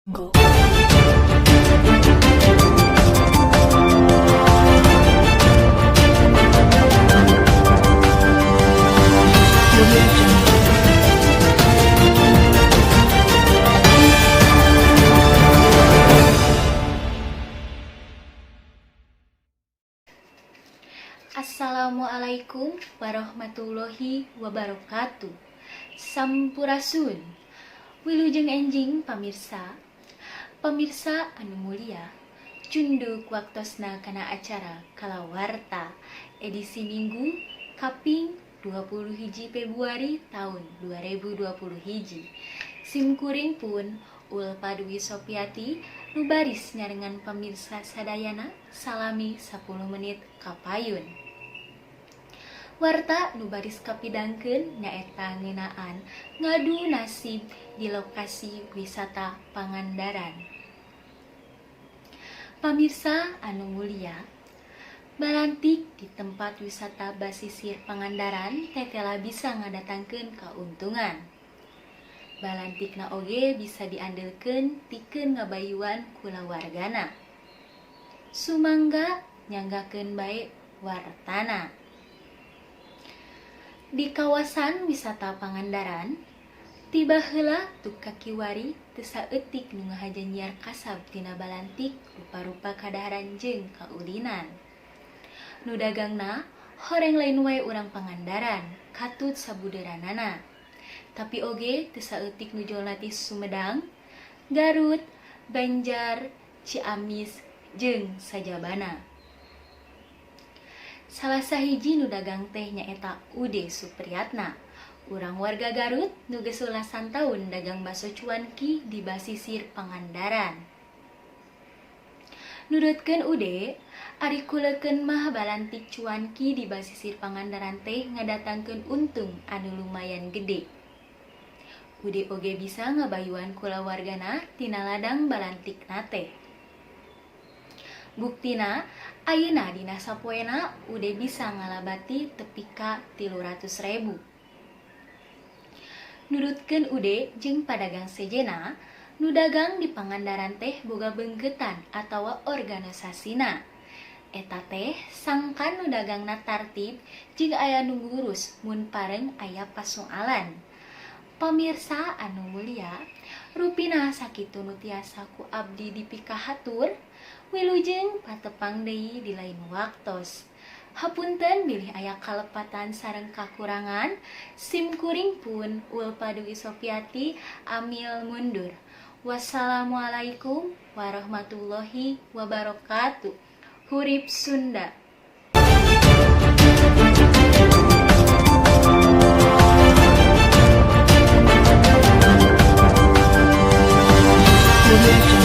Jungle. Audio Jungle. Assalamualaikum warahmatullahi wabarakatuh. Sampurasun. Wilujeng enjing, pamirsa. Pamirsa anu mulia, cunduk waktosna kana acara Kalawarta edisi Minggu kaping 20 hiji Februari tahun 2020 hiji. Simkuring pun Ulfa Dwi Sopiati nu baris nyarengan pamirsa sadayana salami 10 menit kapayun. Warta nu baris kapidangkeun nyaeta ngeunaan ngadu nasib di lokasi wisata Pangandaran. Pamirsa anu mulia, balantik di tempat wisata basisir Pangandaran tetela bisa ngadatangkeun kauntungan. Balantikna oge bisa diandelkeun pikeun ngabayuan kulawargana. Sumangga nyanggakeun bae wartana. Di kawasan wisata Pangandaran, tiba heula tuk kakiwari teu saeutik nu ngahaja nyiar kasab tina balantik rupa-rupa kadaharan jeung kaulinan. Nu dagangna horeng lain wae urang Pangandaran, katut sabudeureunana. Tapi oge teu saeutik nu jolna ti Sumedang, Garut, Banjar, Ciamis, jeung sajabana. Salah sahiji nu dagang teh nyaeta Ude Supriyatna, urang warga Garut nu geus welasan taun dagang baso cuanki di basisir Pangandaran. Nurutkeun Ude, ari kulekeun mah balantik cuanki di basisir Pangandaran teh ngadatangkeun untung anu lumayan gede. Ude oge bisa ngabayuan kulawargana tina ladang balantikna teh. Buktina, ayeuna dina sapoena Ude bisa ngalabati tepi ka 300.000. Nurutkeun Ude jeung padagang sejenna, nu dagang di Pangandaran teh boga beungkeutan atawa organisasina. Eta teh sangkan nu dagangna tartib jeung aya nu ngurus mun pareng aya pasoalan. Pamirsa anu mulia, rupina sakitu nu tiasa ku abdi dipikahatur. Wilujeng patepang deui di lain waktos. Hapunten bilih aya kalepatan sareng kakurangan, sim kuring pun Ulfa Dwi Sopiati amil mundur. Wassalamualaikum warahmatullahi wabarakatuh. Hurip Sunda. Audio Jungle.